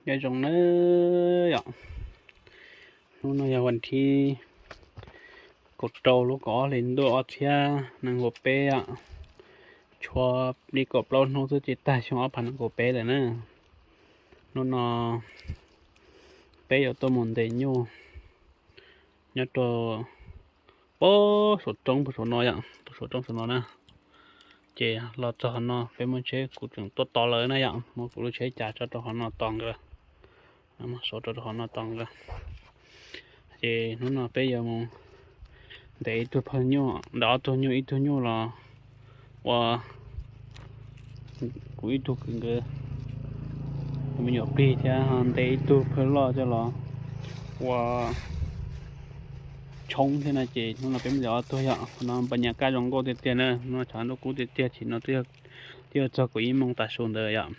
Nyob zoo nawb yom, hnub no yog vas thib kaum rau lub kaum ob hlis ntuj ob txhiab nees nkaum peb yom. Tshuav li kaum plaub hnub xwb ces tag xyoo ob phav nees nkaum peb lawm na. Hnub no peb yuav tuaj mus ntes nyuj nyob rau puag saum roob puag saum no yom, puag saum roob saum no na. Ces los txog hov no peb muaj tsheb kuv tseem tuaj tos lawv na yom, muab kuv lub tsheb cas tso rau hov no tos nkawd, muab sau rau hov no tos nkawd. Ces hnub no peb yuav mus ntes ib tug phaw nyuj, ntes ob tug nyuj, ib tug nyuj los ua kuv ib tug kwv nkawd me nyuam plig thiab ntes ib tug phaw loj coj los ua tshoob thiab no ces hnub no peb mus ntes ob tug yom. Qhov no npas nyas kaj zoo nkauj tiag tiag na, hnub no tshav ntuj kub tiag tiag, chim no twb yog txog kaum ib moos tav su ntawd yom.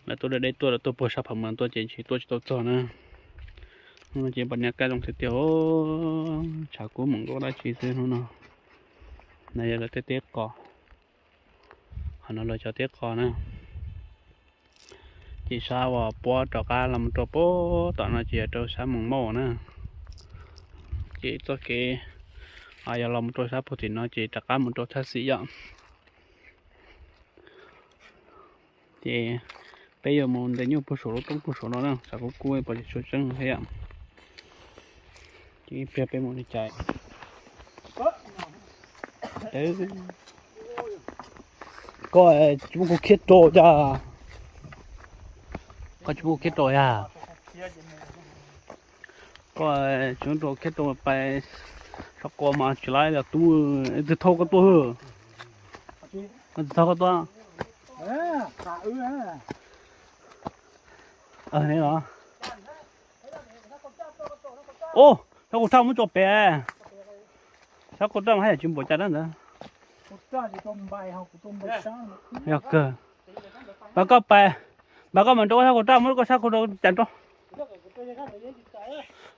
Lawv tuaj deb deb tuaj, lawv tuaj puag sab Pham Mas tuaj ces ntshe tuaj tsis tau txog na. Hnub no ces npas nyas kaj zoo tiag tiag, tshav kub mus nkauj dab tsi xwb hnub no. No yog lawv tej teb qos, qhov no lawv cov teb qos na. Ces sab uas puab rov qab los mus rau puag tom no ces yog rau sab Moos Mauj na. Ces txoj kev yog los mus rau sab puag tim no ces rov qab mus rau Thaj Xim yom. Ces peb yuav mus ntes nyuj puag saum lub roob puag saum no na, tshav kub kub pom tsis tshua tseeb thiab yom. Ces ib pliag peb mus li cas. Koj tsis muab kuv khiav rau cas? Koj tsis muab kuv khiav rau yag? Koj tsis muab rau khiav rau pais sab ko mas tsis laib los tub, twg thauj koj tuaj hwj? Twg thauj koj tuaj? Os, sab ko raj muab tso pem. Sab ko raj mas haj yam tsis npaum cas dab ntawd. Yog kawg. Mas koj pais, mas koj mus rau koj sab ko raj, muab koj sab ko raj cas rau.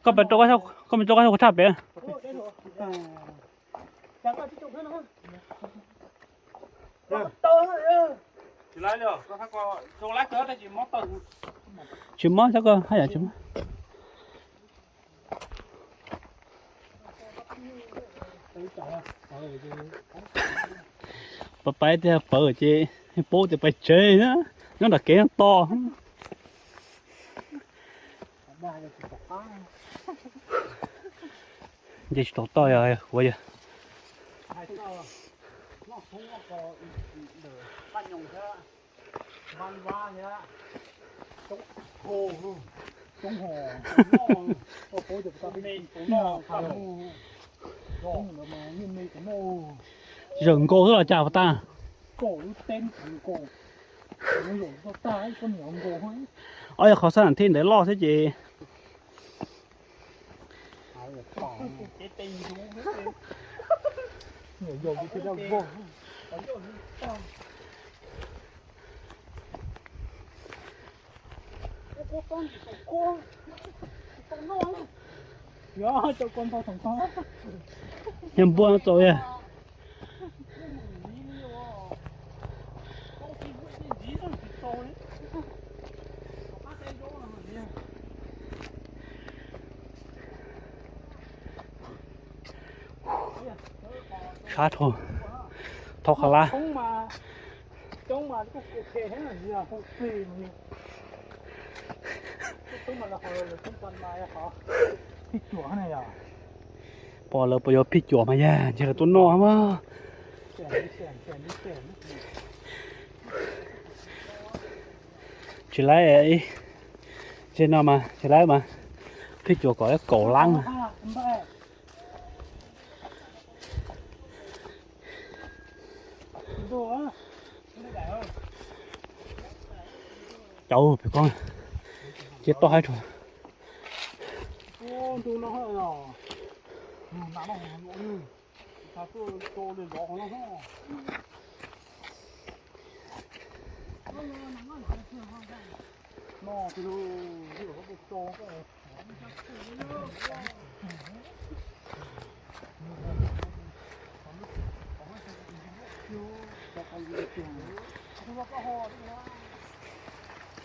Koj pais rau, koj mus rau koj sab ko raj pem. Tsis mob, sab ko haj yam tsis mob. Pais pais tias pawv ces paub tias pais tsev na, nyob nram kev to. Nce tsis tau toj yog kuv yog. Zaws nkaus xwb los cas tas. Ob yog qhov xab nam thib ntawd loj thiab ces. Yog npua txaus yog. Sab rau, thauj qhov lab. Pom lawv puas yuav phij cuam mas yog ntshe lawv tuaj noj mas. Tsis laib, tsis no mas tsis laib mas phij cuam kom ib kaum lab. Cauv pem ko, cia toj haib rau.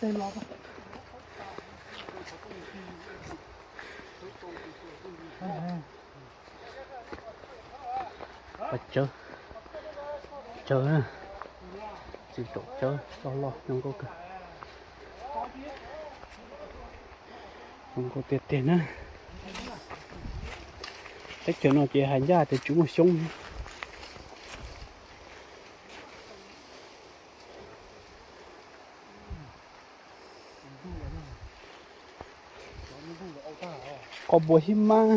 Tej los. Paj tsawb, tsawb, txiv tsaum tsawb tau loj zoo nkauj kawg, zoo nkauj tiag tiag na. Teb chaws no ces hais ncaj tias tsis muaj xyoob. Qos npua hib mab.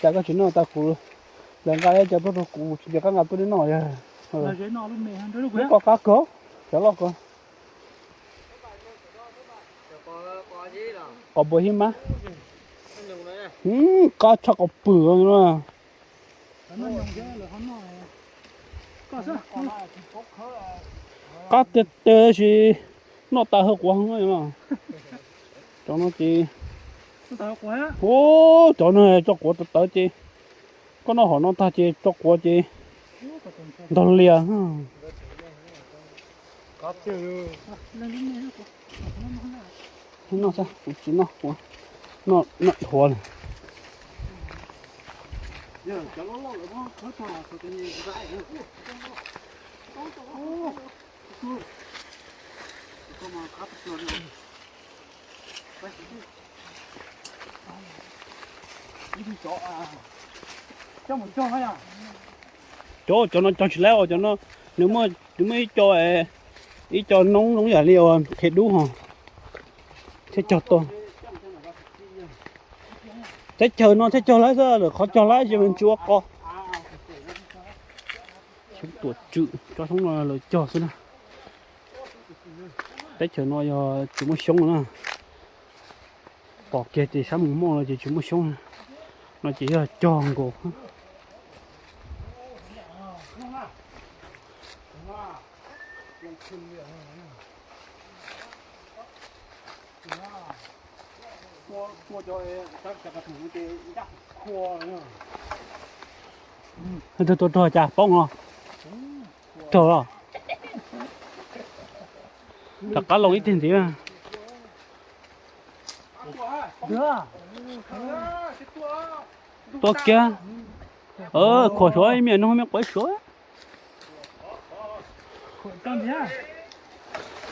Cas koj tsis noj tas kuv lawv nqa cov tuaj rau kuv tsis nco qab nqa tuaj noj yog. Lub qos qab kawg, cov loj kawg. Qos npua hib mab. Qab tshaj qos pwm no. Qab tiag tiag sis noj tas hawj quav heev. Cov no ces, ub, cov no tso quav tawv tawv ces, koj noj hom no tag ces tso quav ces ntog lias. Noj xwb, kuv tsis noj, kuv noj, noj dhuav lawm. Cov, cov no cog tsis laib os, cov no nws muaj, nws muaj ib co, ib co noob zoo yam li uas qhiav dub ho thiab cog tau. Teb chaws no thiaj cog laib xwb, lawm qhov cog laib ces nws tsis ua qos. Xyoob tuam tswm, tsob xyoob no lawv cog xwb na. Teb chaws no yog tsis muaj xyoob na. Pom kiag ces sab mus moj no ces tsis muaj xyoob na. No ces yog cog nkaus. Tua rog cas poob os? Rog los? Rov qab los ib teg ntxiv. Tua kiag. Khuam suav me nyuam noog me quav suav.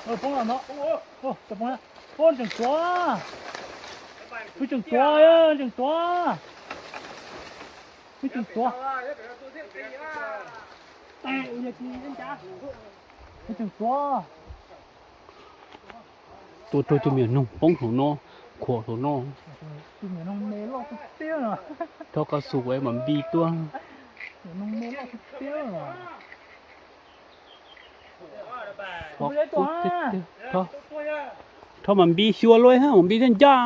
Tseem tuav, tseem tuav, tseem tuav. Tseem tuav. Tseem tuav. Tua rau tus me nyuam noog poob saum no, khuam saum no. Rov qab xu es mam npib tuaj. Rov mam npib xyuas luaj, mam npib thiaj ncaj.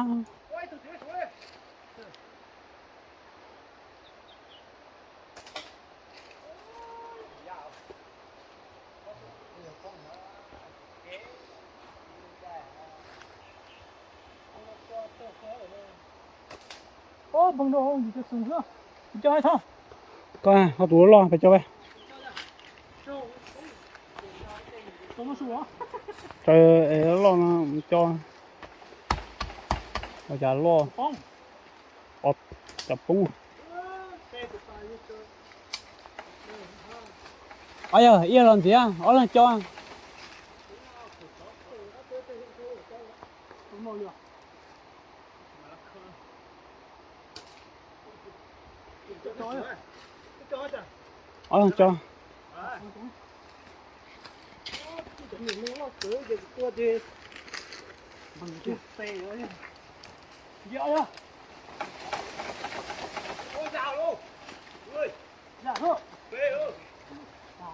Koj ho tus loj loj pes tsawg? Loj no co, ua cas loj, cas poob. Yog ib los ntxiv, ob leeg co. Ob leeg co.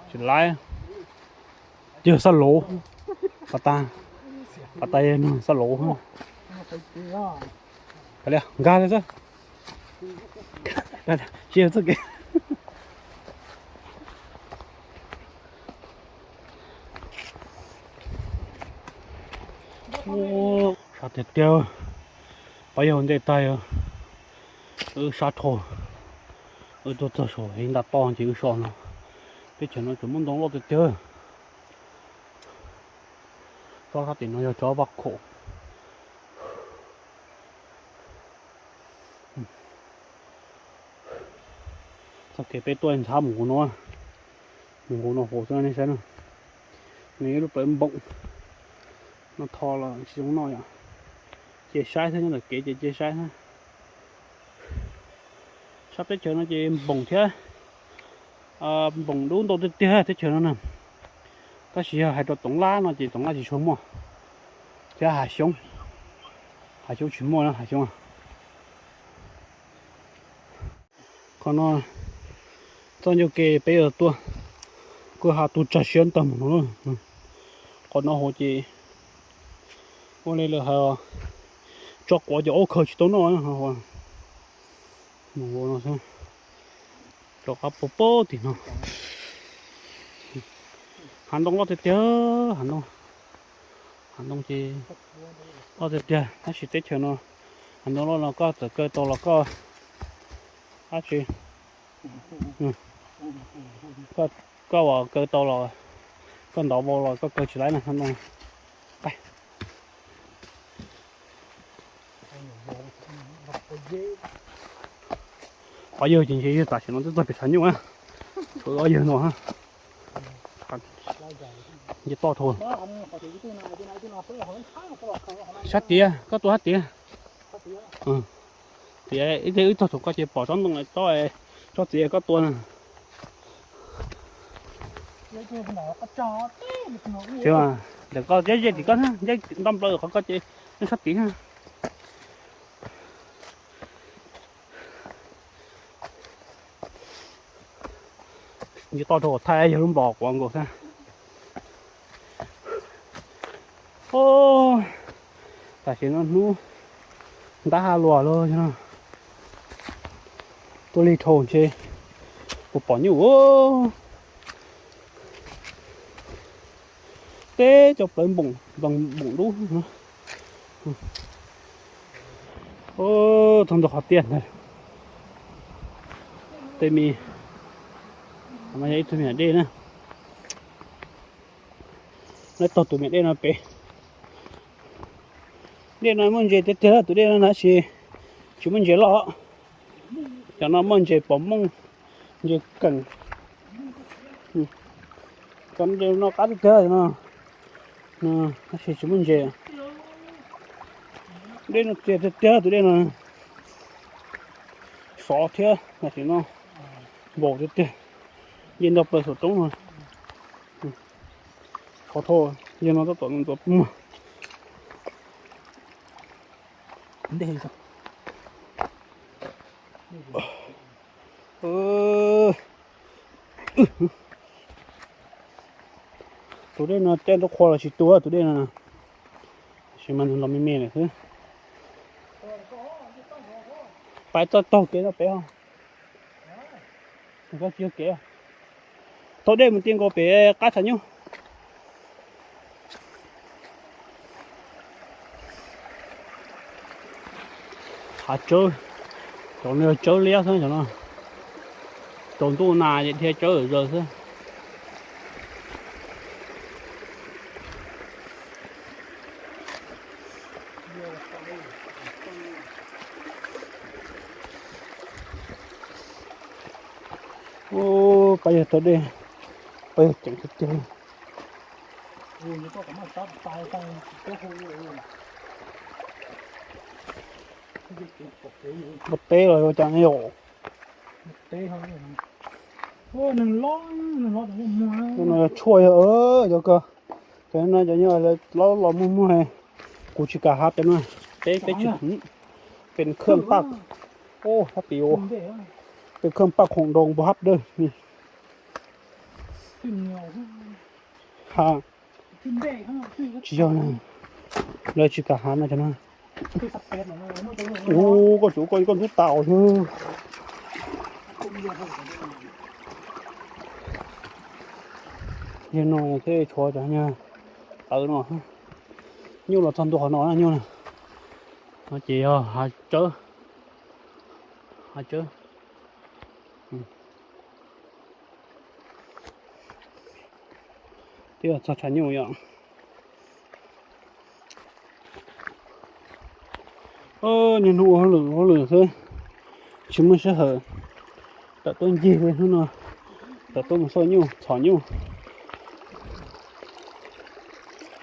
Tsis laib, yog xab lauv, pas tas, pas tas yog xab lauv. Nkag li xwb, tsis yog txoj kev. Sab tiag tiag, pab yog ntej tag, wb sab dhau, wb tuaj txog saum ib nta toj ces wb so no. Teb chaws no tseem muaj ntoo loj tiag tiag. Tsob sab tim no yog tsob vaj khaum, Txoj kev peb tuaj ntxhab mus nkaus no, mus nkaus no hauv xwb nej saib na. Nws ib lub plawv npoom no, tho los tsis zoo noj yom. Cia saib thiab, nyob ntawm kev ces cia saib thiab. Sab teb chaws no ces npoom thiab, npoom dub ntau tiag tiag teb chaws no na. Tab sis yog hais rau toov lab no ces toov lab tsis tshua muaj, thiab hav xyoob, hav xyoob tsis muaj na, hav xyoob. Qhov no txoj ncauj ke peb yuav tuaj, kuj ha tu tsag siab ntag mus no. Qhov no hauv ces ua li lawv hais, tso quav ces aub khaws tsis tau noj. Mus no xwb, rov qab puag puag tim no. Hav ntoo loj tiag tiag, hav ntoo, hav ntoo ces loj tiag tiag, tab sis teb chaws no hav ntoo loj no koj txawm kaw tau los koj dab tsi, koj uas kaw tau los, koj ntov vau los koj kaw tsis laib na, hav ntoo. Qhov yawg ces ntshe yawg tam sim no twb txog pem tshav nyuj na, tshuav ob yawg no. Nce toj dhau. Sab tiav, koj tua sab tiav. Tiav ib teg wb txog thaum koj ces pom tsob ntoo tsob, tsob txiv koj tua na. Ntawm koj, ze ze tim koj, ze nto nplaws qhov koj ces nyob sab tid. Nce toj rau thaij yog lub npos quav nkaus xwb. Tam sim no hnub ntab ha luas lawm no, tuaj lig dhau ntshe puas pom nyuj. Teb cov plawv npoom, npoom dub. Txog ntua qhov tiaj ntag. Tej me, no yog ib tug me nyuam dej na. Lawv taug tus me nyuam dej no pem. Dej no muaj ntses tiag tiag, tus dej no tab sis tsis muaj ntses loj. Cov no muaj ntses pom mooj, ntses keem. Cov no qab tiag tiag no, tab sis tsis muaj ntses. Dej no tiag tiag, tus dej no xov thiab tam sim no npaum tiag tiag, nce nto plaws saum roob no. Qhov thau yog no tab tom ntxuav muag. Tus dej no caij nruab qhua los tsis tu tus dej no, tab sis mas nws los me me lawm xwb. Pais txoj taug kev no pem os. Koj tsis yog kev, taug dej mus ti nkaus pem qab tshav nyuj. Hav tsawb, cov no yog tsawb liab xwb cov no. Tsaus ntuj nas ces dhia tsawb zawm zaws xwb. Ub, pab yawg taug dej, pab yawg ceev tiag tiag. Npua teb los ua cas ne yom. Ub, no tshuaj yog cov ko, cov no cov nyob lawv laub los muag muag. Kuv tsis kam hav pem no, peb peb tsis, pem khawj paj, ub, hab pis ua, pem khawj paj khoom doo npua hab dawb. Ha, tsis yog, lawv tsis kam hav no cov no. Ub, koj tsuav koj ntub tas xwb. Yog no thiaj tshuav cov nyuag tawv no. Nyuj los txog ntua qhov no na nyuj na. No ces yog hav tsawb, hav tsawb. Twb yog txog tshav nyuj yom. Niaj hnub ua hauj lwm ua hauj lwm xwb. Tsis muaj sij hawm tawm tuaj ncig li hnub no, tawm tuaj mus xauj nyuj txhom nyuj.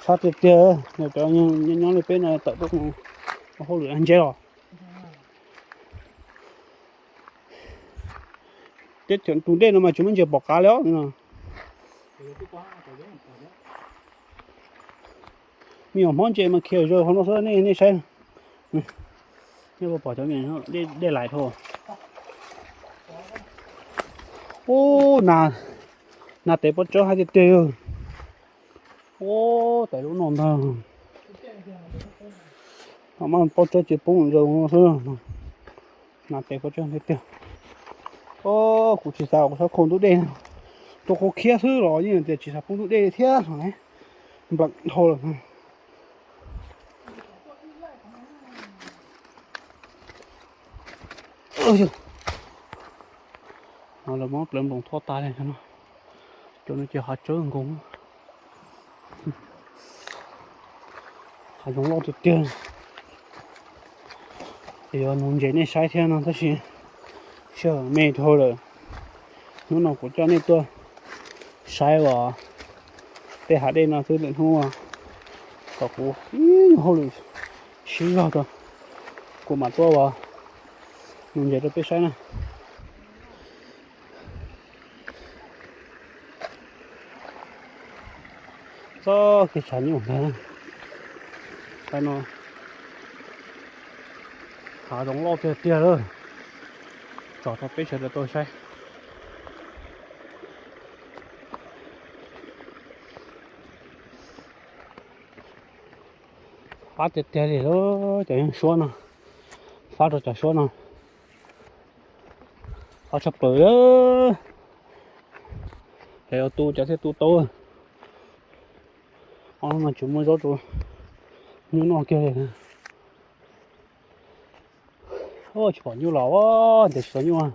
Sab tiag tiag, cov nyob li peb no tawm tuaj mus ua hauj lwm ntse los. Teb chaws tus dej no mas tsis muaj ntses pom qab li os no. Me nyuam hmov ntses mas khiav zaws hauv no xwb nej, nej saib. Nej puas pom cov me dej lais dhau. Ub, nas tes pob tsawb hais tiag tiag. Ub, tes lub no ntag. Mas pob tsawb ces poob zaws no xwb. Nas tes pob tsawb tiag tiag. Kuv tsis xav kuv sab khau ntug dej, tua khau khiab xwb los yeej tias tsis xav poob ntug dej thiab no. Nplam dhau lawm. No lawv muab plawv nploos thoj tas li no. Cov no ces hav tsawb nkoos. Hav zoov loj tiag tiag. Yuav nuv ntses nej saib thiab no tab sis sij hawm me dhau lawm. Hnub no kuv coj nej tuaj saib uas tej hav dej no xwb lwm hnub kom kuv ib nyuag hauj lwm sib zog tau, kuv mam tuaj uas nuv ntses rau peb saib na. Txoj kev tshav nyuj ntag. Saib no, hav zoov loj tiag tiag lawm. Tsom rau peb sawv daws tau saib. Fab tiag tiag li lawm cov yeeb suab no. Fab rau cov suab no. Fab tshaj plaws. Cov yuav tu cov thiaj tu tau. Ob hnub no tsis muaj zaub rau nyuj noj kiag li. Tsis pom nyuj los, ntes tsis tau nyuj.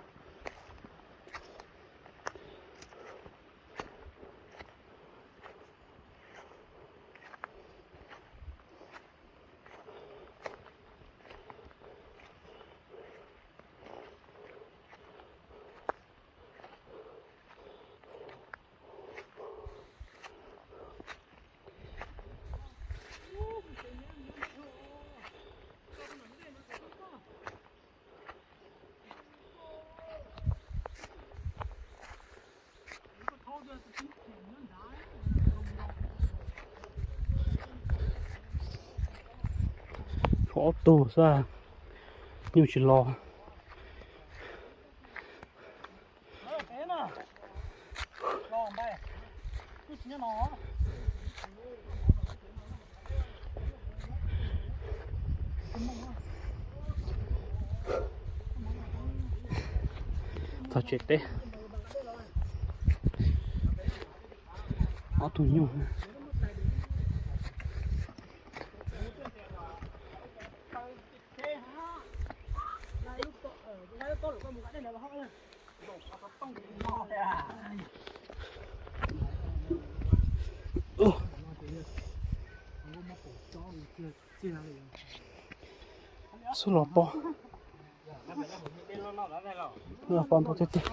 Tshuav ob tug xwb, nyuj tsis los. Txog tsev teb, ob tug nyuj. Xub los pov, pov ntau tiag tiag.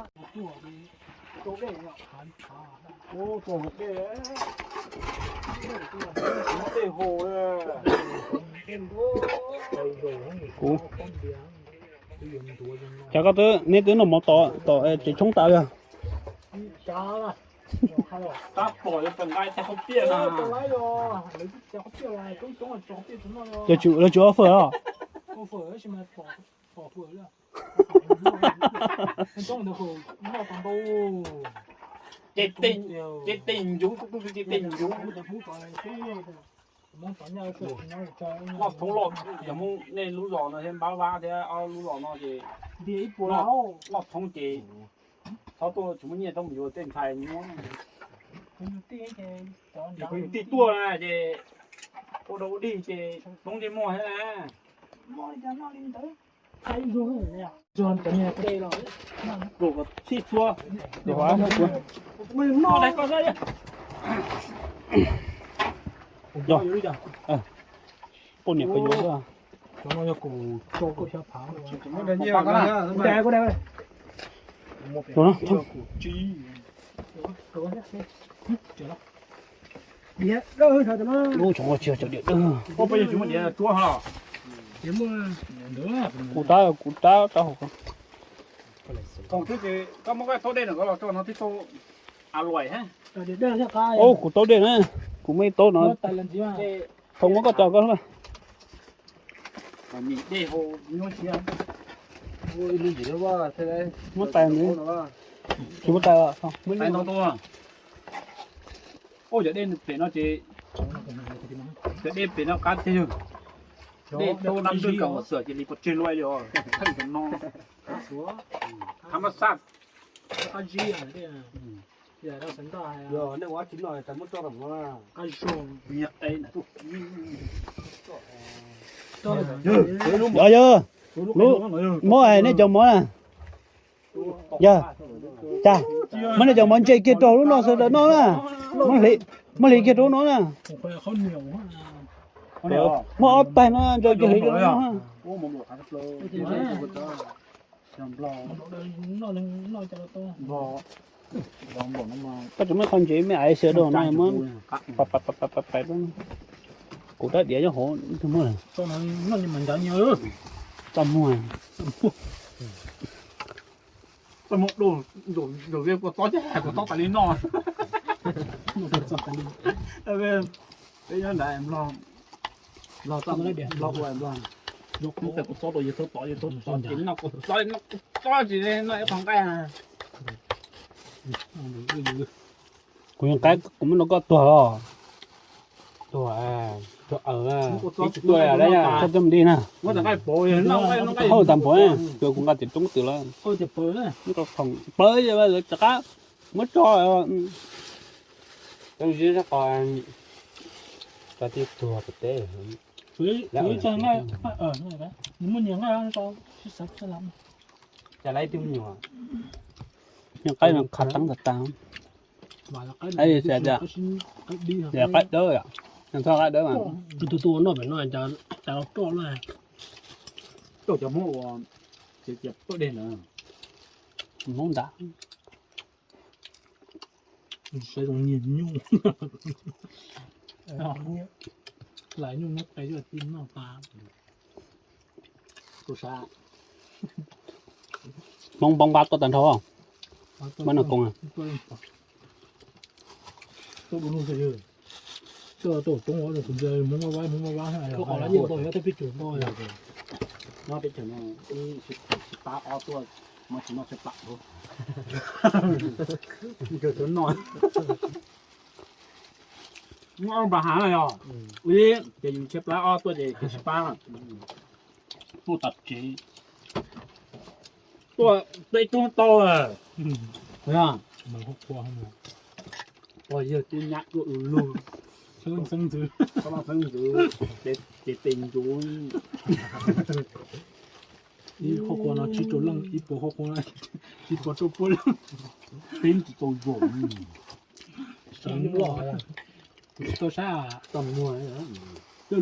Kuv, cas koj twb, neb twb noj mov tom tsev tshoob tas li os? Lawv tsis ua fawm os? Ces tej ncuv, tej ncuv. Loj thoob loj, yog Hmoob nej lub zos no thiab Npab Vab thiab ob lub zos no ces loj thoob ces txhob tuaj, tsis muaj nyiaj txhob mus yuav tej ntxhais nyob. Yus tij tuaj na ces ua dog ua dig ces poob ntsej muag thiab na. Txhij txhua. Poj niam ko yuav. Cov no yog kaum rau kaum xya phav. Tus no, lub tsoom ua tsis yog cov diam dawb. Kuv tab, kuv tab rau hauv ko. Koj muab koj taub dej no koj los rau no thiab tau. Ua kuv taub dej na, kuv muaj ib taub no. Thaum muab koj cov koj. Muab tais, tsis muab tais. Ua cov dej pem no ces, cov dej pem no qab tiag yog. Dej tau nab npwj kom xwm cia li pov tseg lua yog. Thaj ma xaj. Yog, yog, muab nej cov mov na. Yog, cas muab nej cov mov ntse kiag rau lub no sawv daws noj na. Muab hliv kiag rau lub no na. Muab ob tais no ntse kiag hliv rau lub no. Koj tseem muaj qhov ntsev me aiv sawv daws no muab pais pais. Kuv rab diav nyob hauv twg muaj lawm. Txoj muag. Txoj muag dub, ntaus zeb kua txob ces kua txob tas li noj. Peb nyob nrad Nplog, Nplog ua Nplog, ib txawm kua txob rau yus txhob tov, yus txhob tov ces noj kua txob, noj kua txob tsis noj ib qho nqaij. Kuv yeej qaib, kuv muab rau koj tuag os. Tuag, tuag aws, tsis tuaj li, koj coj mus di na. Hauj tas npawv, kuv nqa tim roob twm los. Pawv, lawv rov qab muab tso. Tau zib rau qhov, cov tij tuag pem teb. Muaj nyias nqaij, cas lawv twb me nyuam. Nyias qaib no qhav teeb tag tag. Qaib dawb, yog qaib dawb mas. Tus tus ua noj pem no cas los roj na. Cov Hmoob ua, ces pawg dej na. Hmoob ntag. Saib zoo nyiag nyuj. Lam nyuj muab qe coj tij noj tas. Hmoob npab npab tuaj tag nrho. Muab noj koog. Nyob teb chaws no ib sib pab ob tuaj, mas tsis noj tshaib plab. Noj npab hav na yog, ces yus tshaib plab ob tuaj ces sib pab. Tuaj tom tsev, tuaj peb tug tau. Yog tub nyab tuaj ua lug, xeeb ntxwv, ces tes ntsuv. Ib qhov qhua no tsib rau leej, ib puas qhov qhua no tsib puas rau puab leej. Teeb tsis tau zoo. Sawv loj, kuv tsis tau saib. Twb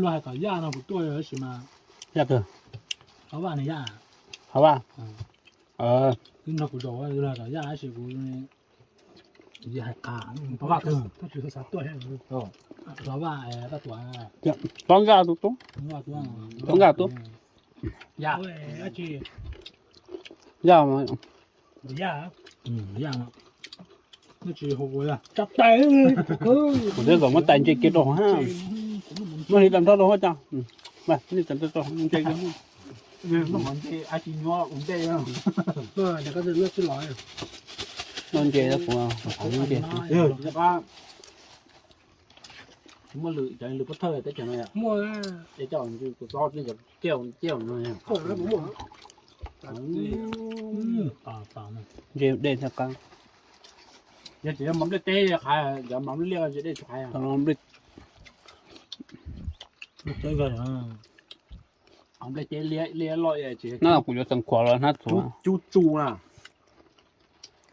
luag hais kom yaj no kuv tuaj tab sis mas. Yaj twg? Qhov vaj no yaj. Qhov vaj. Twb nrog kuv zaum, twb luag hais kom yaj tab sis kuv hais qab. Qhov vaj twg? Qhov vaj, Pab Nkaj tub tub. Pab Nkaj tub. Yaj. Kuv thiaj kom muab tais ntse kiag rau hauv. Muab hliv tag nrho rau hauv cas. Ntse kiag. Noj ntse kuv, kuv ntse. Muaj lwm cov lwm pov thawj teb chaws no yom. Muaj. Es coj tus txob kiav kiav no yom. Ntse dej thiaj qab. Yog tsis yog mov nplej teb qhaiv, yog mov nplej liaj ntse dej tsis qhaiv. Mov nplej teb liaj liaj loj tsis. No kuv yuav xeev khuam los hnab txuv. Cub tsu na.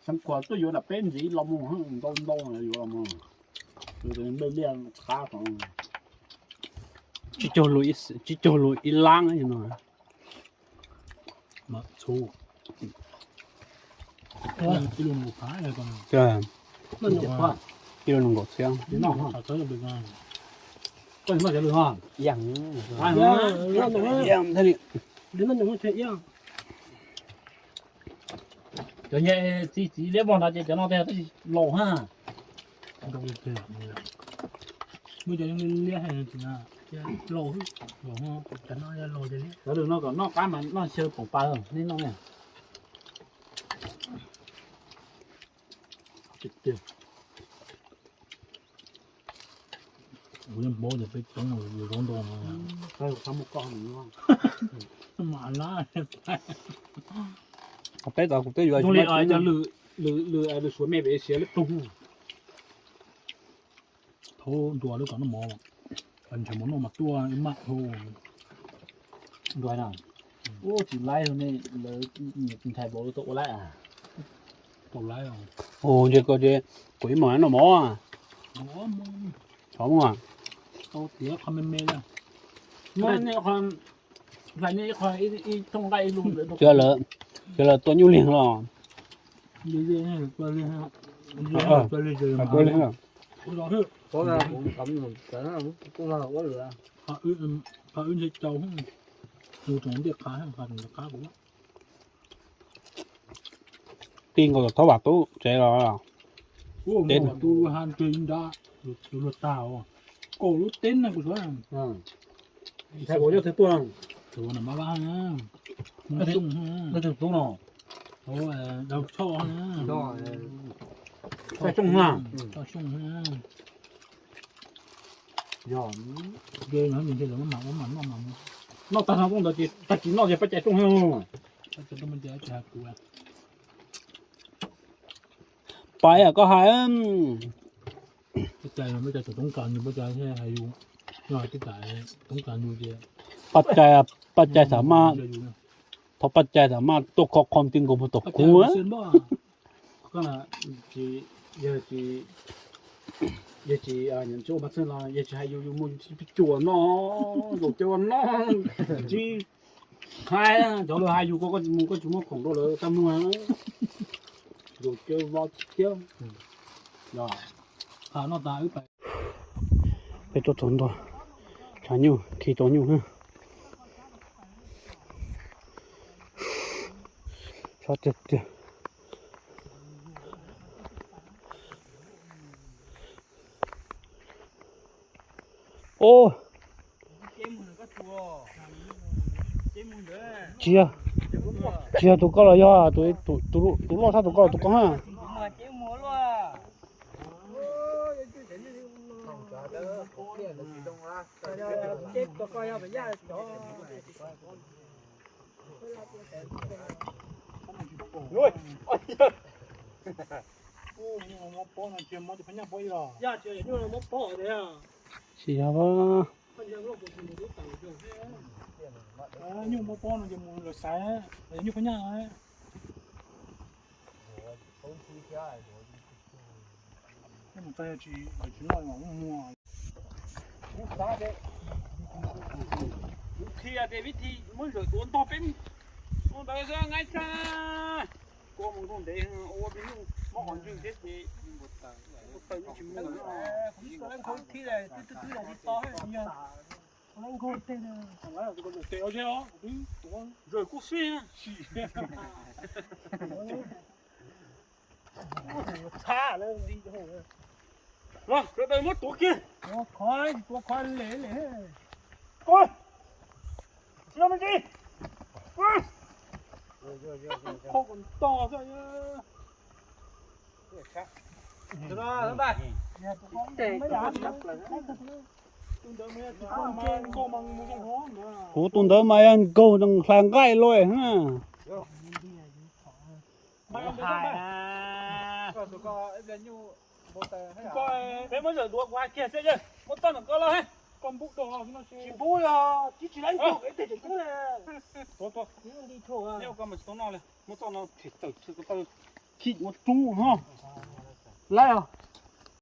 Xeev khuam tuaj yuav nram peb ntxiv los mus, ntau ntau yuav los mus. Nplej liaj qab. Tsib caug lus ib, tsib caug lus ib lab no. Ib lub nees nkaum txhiab. Cov nyuam txiv txiv liab vog no ces cov no twb laus ha. Muaj cov liab laus, cov no laus ces liab. Cov no kom noj qab mas noj xyaw pom pas nej noj ne. Kuv yeej paub tias peb coob zaub ntoo no. Peb tod kuv twb yuav lwm, lwm suav me pem siav lub ploog. Thaub ntua lub kom noj mov, ntshe mov noj mas tuaj ib maj hau. Ntua na, ua tsis laib ne, lawv ntshai vauv tau ua laib. Tau laib os. Ua ntshe ko ces kuv ib maj noj mov. Tau tias qhov me me na. Hlais nej ib qho, ib thooj nqaij ib lub. Ces lawv tua nyuj liag los. Qhov wb ntshe cau, mus rau ntiaj qab, qab kuv. Tij nkaus tom thaub vam tub tsev los. Tub ha ntseg ib nrab, tus luag tag os. Kaum lub teb na kuv suav. Ntshai vauv nyob twg tuaj. Tus na mab vab na. Leej twg tub no? Dab Tshoj na. Tshoj Xyooj na. Tshoj Xyooj na. Yog, noj tag no ntawd ces tag kis noj ces pab cai rooj. Pais koj hais. Pab cai, pab cai toob kas yus, pab cai toob kas yus ces, pab cai, pab cai xam maj, thov pab cai xam maj tuaj kho qhov ti nkaus puag tom kuv. Yog tsis, yog tsis, yog tsis, yog tsis hais yus, yus muaj yus tsis pib cuam no, zaum cov no, tsis hais, cov lawv hais yus ko, koj mus koj tsis muab khoom rau lawv tag muag, zaum cov vov tsis tiab. Peb tuaj txog ntua tshav nyuj, khi tau nyuj. Sab tiag tiag. Ub, tsis yog, tsis yog tus koj los yog tus, tus loj sab tus koj los tus koj na. Tsis yog. Nyuj mob pob no ces mus lawv xaiv, nyuj phab nyaj. Mus tag tsis, tsis noj muag. Kuv qhia tias vib thi muab zawm tuav ntog peb mus ntawd xwb, nqaij tshaj. Kua mus nrog ntev ua peb mus mob qhov ntswg thiab ces mus taws tsis mus. Zawm kuj xij. Los, sawv daws muab tuav kiag. Tuav qhov, tuav qhov le le. Tsis no me ntsis. Qhov kom ntog xwb. Kuv tus ntawd mas yog nkaug hlais nqaij lawm. Peb muab zawm duav kuv hais kiag xwb, muab txoj ntawm ko los. Tsis pub, tsis tsis laib nkaug, tsis tsis tau noj li. Muab txoj no them tawm, khij ua rub no. Laib os.